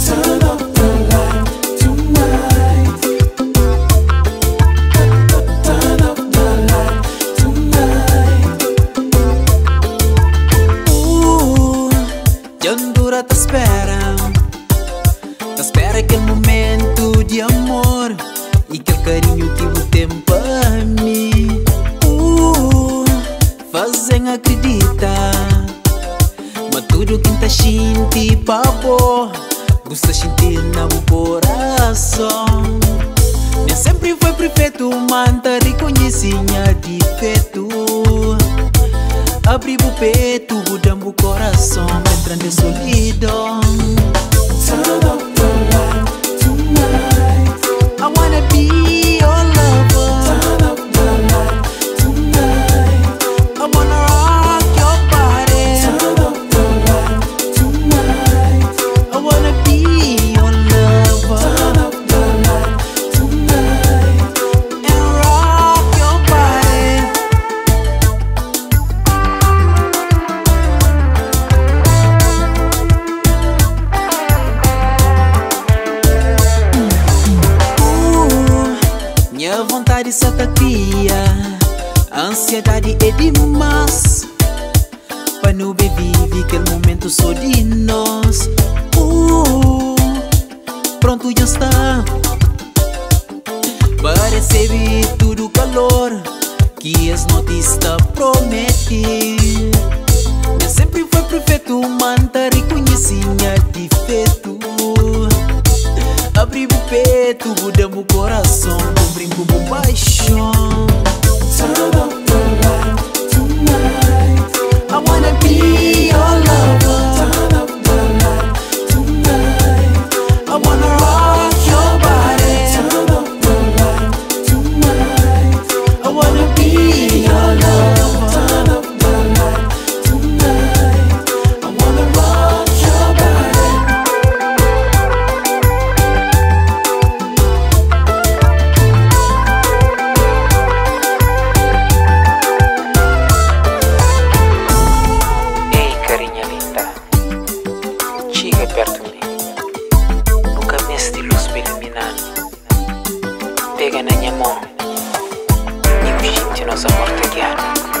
Turn off the light tonight. Turn off the light tonight. Dja N dura ta spera, ta spera kel momentu di amor i kel karinhu ki bu ten pa mi. Faze-m akridita ma tudu ki N ta xinti pa bo, bu sta xinti-l na bu korason. Nen senpri foi perfetu, ma N ta rikonhise nha difetu. Abri bu petu, bu da-m bu korason, pa entra nes solidon. Turn off the light tonight. I wanna be your lover. Turn off the light tonight. I wanna rock your body. Turn off the light tonight. I wanna be your lover. Turn off the light tonight. And rock your body. Nha vontadi sa ta kria, ansiedadi é dimás. Pa nu ben vive kel momentu sô di nos. Prontu dja sta pa resebe tudu kalor ki es noti sta promete. Nen senpri foi perfetu, ma N ta rikonhese nha difetu. Abri bu petu, bu da-m bu korason, bu brinku bu paixon. Turn off the light tonight. I wanna be your lover. Turn off the light tonight. I wanna rock your body. Turn off the light tonight. I wanna be your lover. Turn off the light tonight. I wanna rock your body. Ei karinha linda, txiga pertu mi Nu ka meste lus pa ilumina-nu Pega na nha mon i bu xinti nos amor ta gia-nu.